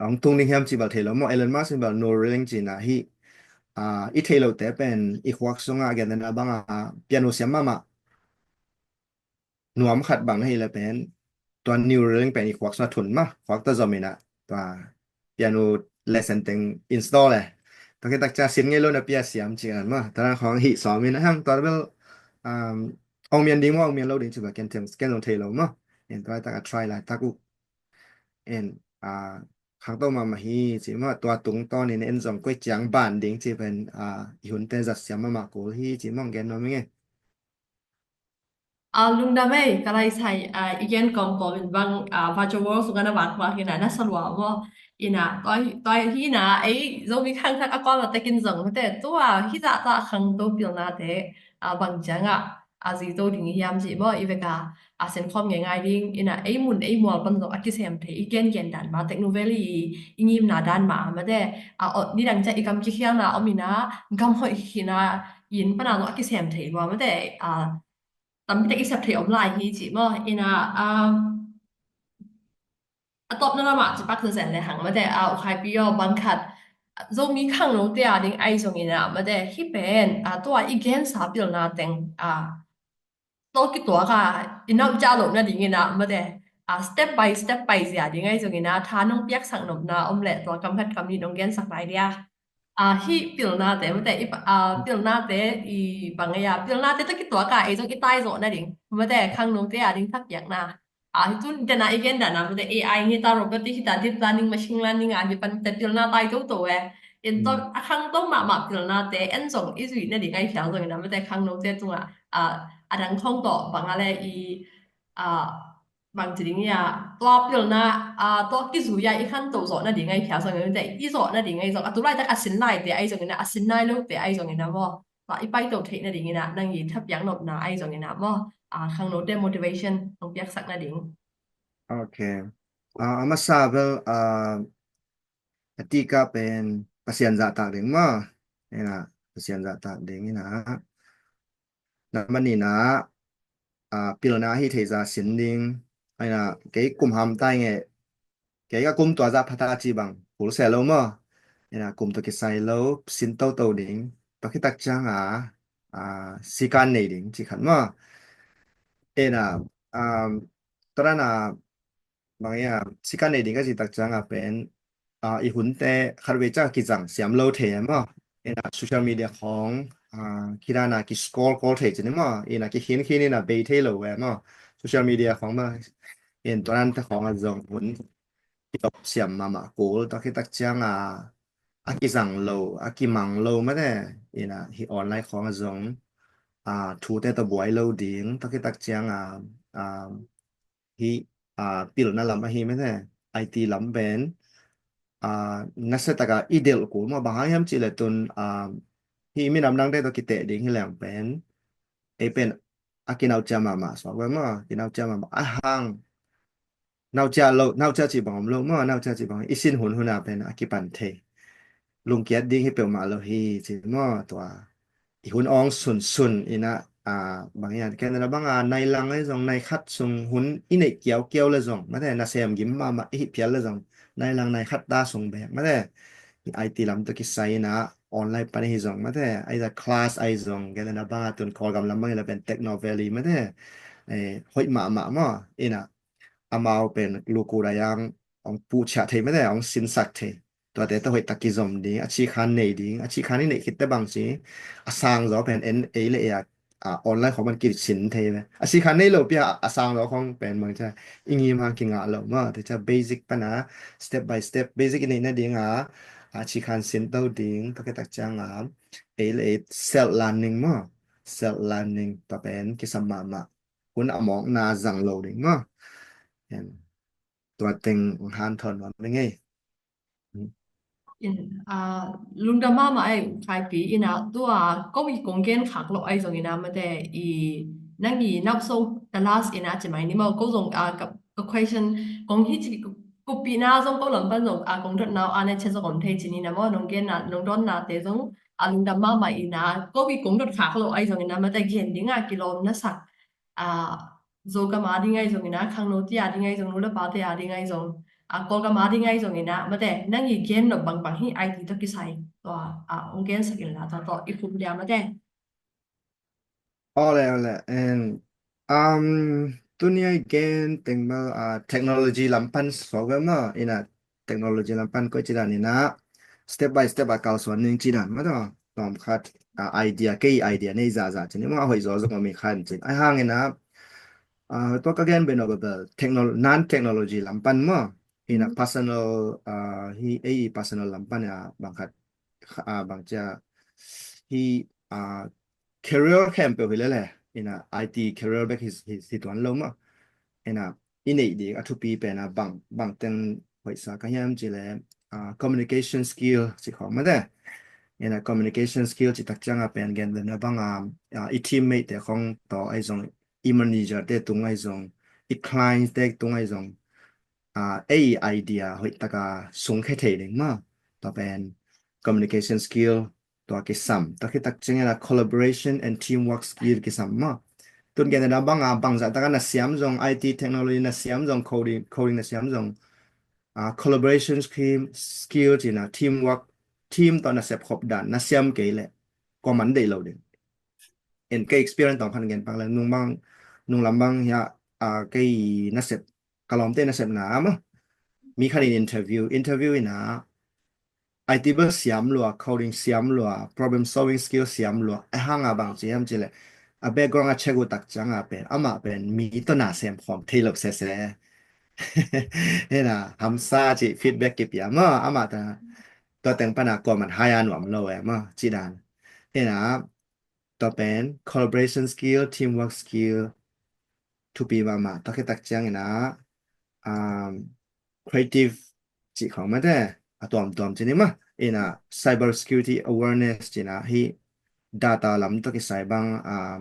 hong tung ding hiam ci bel thei lo maw. Elon Musk in bel Neuralink ci-in ah hih, ah, i theih lote pen i khuak sungah a gen dan a bang a piano siam mahmah nuam khat bang na hih leh pen tua Neuralink pen i khuak sungah thun mah, khuak tawh zom in ah tua piano lesson teng install e. Tua khit tak ciang sin ngei lo na pia siam ci kan maw. Tua dan khawng hih sawm in ah hang tua bel, um, ong mian ding maw, ong mian lo ding ci bel ken them, ken zong thei lo maw. En tua laitak a try laitak uh. En, ah, khangto mahmah hi ci maw, tua tungtawn in en zong koi ciang ban ding ci pen, ah, i hunte zat siam mahmah kul hi ci maw, ong gen nuam ing e. Ah, lungdam ei, ka laisai, ah, i gen kawmkawm in bang, ah, virtual world sungah na vak vak hi na, na sa lua maw. Ina, tua hi, tua hi na, ei, Zomi khangthak a kuama tekin zong, mate, tua, hi zahzah khangto pilnate, ah, bang ciangah, ah, zito ding hiam cih maw, i vek a, ah, senkhawm ngeingai ding, ina, ei mun, ei mual pan zong a kisem thei, i gengen dan mah, technology i, i ngimna dan mah, mate, ah, aw, nidang ciah i gam kikhialna om ina, gam hoih hina, in pana zong a kisem thei lua, mate, ah, tampi tak i sep thei om lai hi cih maw. Ina, ah, a tawpna lamah cipak zezen le hang mate, ah, U Khai Pi aw, bang khat Zomi khangnote a ding ahi zongin ah mate, hih pen, ah, tua i gensa pilna teng, ah, tawh kituak a i nauh ciah loh nadingin ah mate, ah, step by step by zia ding ahi zongin ah tha nong piaksak nopna om leh tua kam khat kam nih nong gensak lai dia. Ah, hih pilnate mate, i pa-, ah, pilnate i bang ei a, pilnate tawh kituak a ei zong i tai zawh nading mate, khangnote a ding thapiakna. Ah, hi tun tena i gen dan a mate, A I hi ta, robotic hi ta, deep learning, machine learning a hi pan mate, pilna tai toto e. In tawh a khangto mahmah pilnate en zong i zuih nading ahi khial zongin a mate, khangnote tungah, ah, a dang khawng tawh bang a le i, ah, bang ci ding ia, tua pilna, ah, tua kizui a i khanto zawh nading ahi khial zongin a mate, i zawh nading ahi zong, a tu laitak a sin laite ahi zongin a, a sin nai lote ahi zongin a maw. Tua i paito theih nadingin ah nang i thapiak nopna ahi zongin ah maw. Ah, khangnote motivation nong piaksak nading. Ok. Ah, a masa bel, ah, a tikah pen Pasian zahtak ding maw. Ina, Pasian zahtak ding ina. Na manina, ah, pilna hi thei za sin ding. Ina, kei kum hamtai nge, kei ka kum tua za phata ci bang, kul se lo maw. Ina, kum tua kisai lo, sin toto ding. Tua khitak ciang a, ah, sikan nei ding, ci khat maw. Ina, um, tua dan a, bang ia, sikan nei ding ka ci tak ciang a pen, ah, i hunte khatvei ciang kizang siam lo thei e maw. Ina social media khawng, ah, khidana ki scroll scroll thei cin e maw. Ina kikhin khin ina bei thei lo e maw. Social media khawng maw. In tua dan te khawng a zong hun i tawp siam mahmah kul, tua khitak ciang a, a kizang lo, a kimang lo mate. Ina hi online khawng a zong, ah, thute tawh buai lo ding, tua khitak ciang a, ah, hi, ah, pilna lam ahi mate, I T lam pen, ah, nasia taka i delh kul maw, bang hang hiam cih leh tun, ah, hi minam dangte tawh kiteh ding hi leng pen, ei pen a kinaucia mahmah suak ve maw, kinaucia mahmah a hang. Naucia lo, naucia cih bang om lo maw, naucia cih bang i sin hun hun a pen a kipan thei. Lungkiat ding hi peuhmah lo hi ci maw, tua i hun awng sunsun ina, ah, bang hian ken na bang a nai lang ahi zong, nai khat sung hun i neih kiaukiau le zong mate, nasem gim mahmah i hih phial le zong, nai lang nai khat ta sung bek mate, I T lam tawh kisai ina online pan hi zong mate, ahi za class ahi zong, ken na bang a tun Kawlgam lam bang ila pen Techno Valley mate, eh, hoih mahmah maw ina, amau pen luku dayang ong puhchiah thei mate, ong sinsak thei. Tuate tawh hoih tak kizom ding, a cikhan nei ding, a cikhan i neih khitte bang ci, a sang zaw pen en ei le ei a, a online khawng man kisin thei ve. A cikhan nei lo pia a sang zaw khawng pen bang cia i ngim hang kingah lo maw. Te cia basic pana step by step, basic i neih nading a, a cikhan sin to ding, tua khitak ciang a ei le ei self learning maw. Self learning tua pen kisam mahmah. Hun a mawkna zang lo ding maw. Tua teng hanthawn nuam ding ei. In, ah, lungdam mahmah ei, Khaipi ina, tua ko i kong gen khak lo ahi zong ina mate, i nang i nauso the last ina ci mai ni maw, ko zong, ah, ka, ka question kong hi ci, ko, ko pina zong ko lam pan zong, ah, kong dot nau a ne che zong om thei ci ni na maw, nong gen na, nong don na te zong, ah, lungdam mahmah ina, ko i kong dot khak lo ahi zong ina mate, gen ding a kilawm na sak, ah, Zogam a ding ahi zong ina, khangno ti a ding ahi zong, nu le pa te a ding ahi zong, a Kawlgam a ding ahi zongin ah mate, nang i gen nop bangbang hi I T tawh kisai tua a hong gensak inla tua tawh i khum dia mate. Awle, awle. And um, tuni a i gen teng bel uh, technology lam pan suak ve maw, ina technology lam pan koi ci dan ina step by step a kalsuan ning ci dan maw, tua tawm khat uh, idea, kei idea nei zaza ci ni maw, a hoih zaw zong a mi khan ci. Ai hang ina uh, tua ka gen beno bel technol-, non technology lam pan maw, ina personal uh, hi ei personal lam pan a bang khat uh, bang cia hi uh, career khempeuh hi lele, ina I T career bek hi, hi, hi tuan lo maw. Ina i neih ding a thupi pen a bang, bang teng hoihsa ka hiam ci le uh, communication skill ci khawng mate. Ina communication skill ci tak ciang a pen gen den a bang a uh, i teammate te khawng tawh ahi zong, i manager te tung ahi zong, i client te tung ahi zong uh, ei idea hoih taka sung khe thei ding maw. Tua pen communication skill tua kisam, tua khit tak ciangin a collaboration and teamwork skill kisam maw. Tun gen na bang a bang zah taka na siam zong, I T technology na siam zong, coding, coding na siam zong, uh, collaboration skill, skill ci na teamwork, team tawh na sep khop dan na siam kei le kua man deih lo ding. En kei experience tawng khan gen pak le nung bang, nung lam bang hia uh, kei na sep, ka lawmte na sep na maw. Mi khan in interview, interview ina I T bel siam lua, coding siam lua, problem solving skill siam lua, a hang a bang ci hiam ci le a background a check uh tak ciang a pen amah pen mi tawh na sem khawm thei lo sese. Hena hamsa ci feedback kipia maw, amah ta tua teng pan a kua man hai a nuam lo e maw ci dan. Hena tua pen collaboration skill, teamwork skill thupi mahmah. Tua khit tak ciang ina um, creative cih khawng mate a tuamtuam ci ni maw. Ina cyber security awareness cina hi data lam tawh kisai bang um,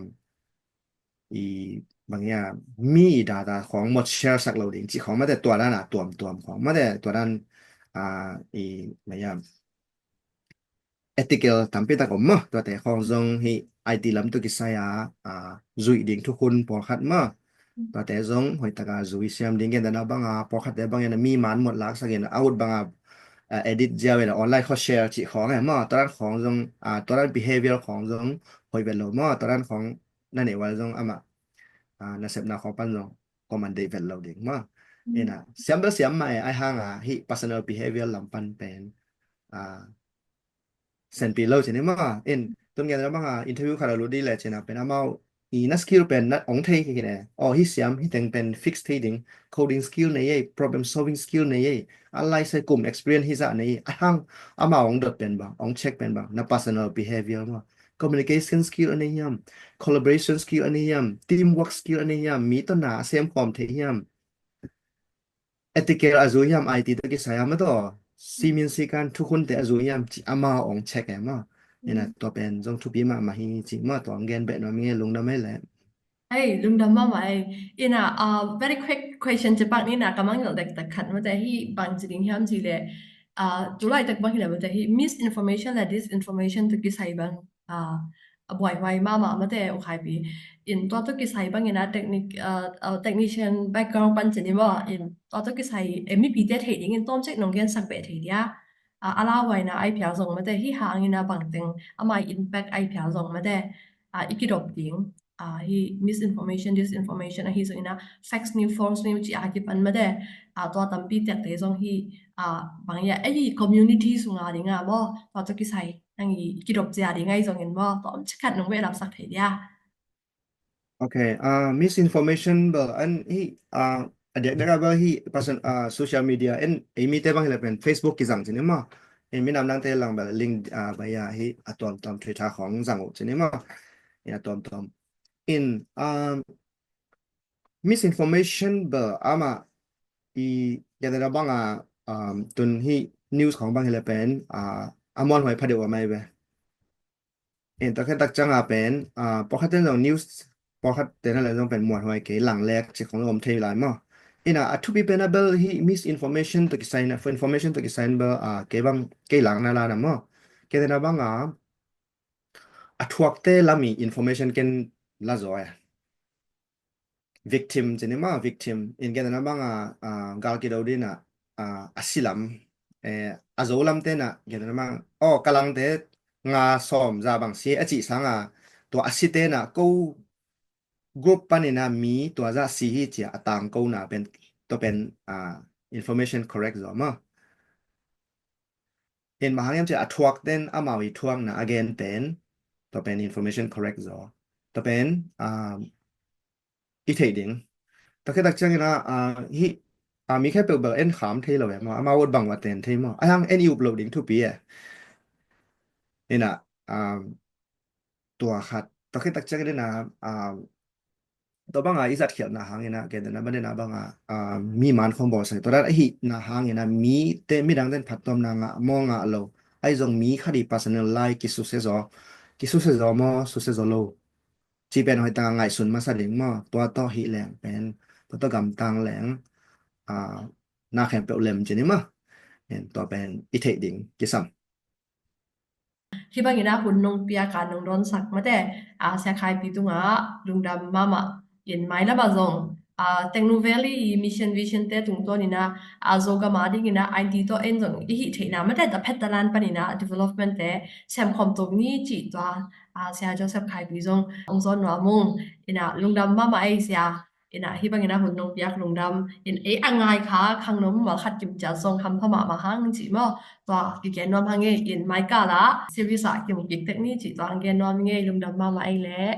i bang ia mi i data khawng mawh share sak lo ding cih khawng mate, tua dan a tuamtuam khawng mate, tua dan uh, i bang ia ethical tampi tak om maw. Tuate khawng zong hi I T lam tawh kisai a uh, zuih ding thukhun pawlkhat maw. Tuate zong hoih taka zui siam ding gen dana bang a pawlkhat te bang ina mi man mawh lak sakin a ut bang a uh, edit ziau ina online khaw share cih khawng e maw. Tua dan khawng zong uh, tua dan behavior khawng zong hoih vet lo maw. Tua dan khawng na neih val zong amah uh, na sepna khawng pan zong kua man deih vet lo ding maw. Ina siam bel siam mah e, ai hang a hi personal behavior lam pan pen uh, senpi lo cine maw. In tun gen na bang a interview khat a lut di le cina pen amau i na skill pen na ong thei kine. Aw hi siam hi teng pen fix thei ding, coding skill nei ei, problem solving skill nei ei, a lai sai kum experience hi zah nei ei. A hang amau ong dot pen bang, ong check pen bang na personal behavior maw, communication skill a nei hiam, collaboration skill a nei hiam, teamwork skill a nei hiam, mi tawh na a sem khawm thei hiam, ethical a zui hiam, I T tawh kisai hiam a tawh simin sikan thukhunte a zui hiam cih amau ong check e maw. Ina tua pen zong thupi mahmah hi cih maw, tua ong gen beh nuam ing e, lungdam ei le. Ei, lungdam mahmah ei. Ina uh, very quick question ci pak ni na, ka mangngilh dektak khat mate hi bang ci ding hiam ci le uh, tulaitak bang hi le mate hi misinformation le disinformation tawh kisai bang uh, a buaihuai mahmah mate uh khaipi. In tua tawh kisai bangin a technic, uh, uh, technician background pan cin i maw. In tua tawh kisai eh, mipite thei dingin tawmcik nong gensak beh thei dia. Uh, a lauhuaina ai pial zong mate hi hangin a bangteng amai impact ai pial zong mate uh, i kidop ding. Uh, hi misinformation, disinformation ahi zongin a facts news, false news ci a kipan mate uh, tua tampi tekte zong hi uh, bang ia ei community sunga dinga maw tua tawh kisai nang i kidop cia ding ahi zongin maw, tawm cikhat nong behlapsak thei dia. Ok, uh, misinformation bel an hi uh, a diakdiak a bel hi pasan uh, social media en ei mite bang hi le pen Facebook kizang cin i maw. En minam nangte lang bel link uh, bang ia hi a tuamtuam Twitter khawng zang uh cin i maw. In a tuamtuam in um, misinformation bel amah i yadana bang a um, tun hi news khawng bang hi le pen uh, a muanhuai phadeuh a mai ve. En tua khit tak ciang a pen uh, pawlkhat ten zong news pawlkhat ten a le zong pen muanhuai kei lang lek ci khawng om thei lai maw. Ina a thupi pen a bel hi misinformation tawh kisai na, information tawh kisai na bel uh, kei bang kei lang na la na maw. Kei ten a bang a a thuakte lam i information ken la zaw e. Victim cin i maw, victim in gen na bang a uh, gal kido dina a, a si lam, eh, a zo lam tenah gen na mang, aw, ka langte nga sawm za bang si a cih sanga tua a si tenah ko group paninah mi tua zah si hi cia a tangkona pen, tua pen, ah, information correct zaw maw. In mah hang hiam cia a thuak ten amau i thuakna a gen pen, tua pen information correct zaw. Tua pen, ah, i theih ding. Tua khit tak ciangin ah, ah, hi, ah, mi khempeuh bel en kham thei lo e maw, amau ut bang ua ten thei maw. A hang en i up lo ding thupi e. Inah, ah, tua khat. Tua khit tak ciangin ah, ah, tua banga i zatkhialhna hangin ah, kei dena banena banga, ah, mi man khong bawl sai. Tua dan ahihna hangin ah, mi te, midang ten phattuamna ngah maw ngah lo. Ahi zong mi khat i personal life kisusia zaw. Kisusia zaw maw, susia zaw lo. Ci pen hoih tanga ngaihsun masa ding maw, tua tawh hih leng pen, tua tawh gamtang leng, ah, na khempeuh lem cin i maw. Tua pen i theih ding kisam. Hih bangin ah hun nong piak a nong dawnsak mate, ah, Sia Khai Pi tungah lungdam mahmah in mailam ah zong, ah, Teknovaly i mission vision te tungtawn in ah, ah, Zogam a dingin ah I T tawh en zong i hih theihna mate, ta phet ta lan panin ah development te sem khawm tuk ni cih tua, ah, Sia Joseph Khai Pi zong hong zawn nuam ung. In ah lungdam mahmah ei Sia. In ah hih bangin ah hun nong piak lungdam. In ei a ngai kha khangno mumal khat kim ciat zong hampha mahmah hang cih maw. Tua kigen nuam hang ei, in mai kal ah service ah kimu kik tek ni cih tua hong gen nuam ing ei, lungdam mahmah ei leh.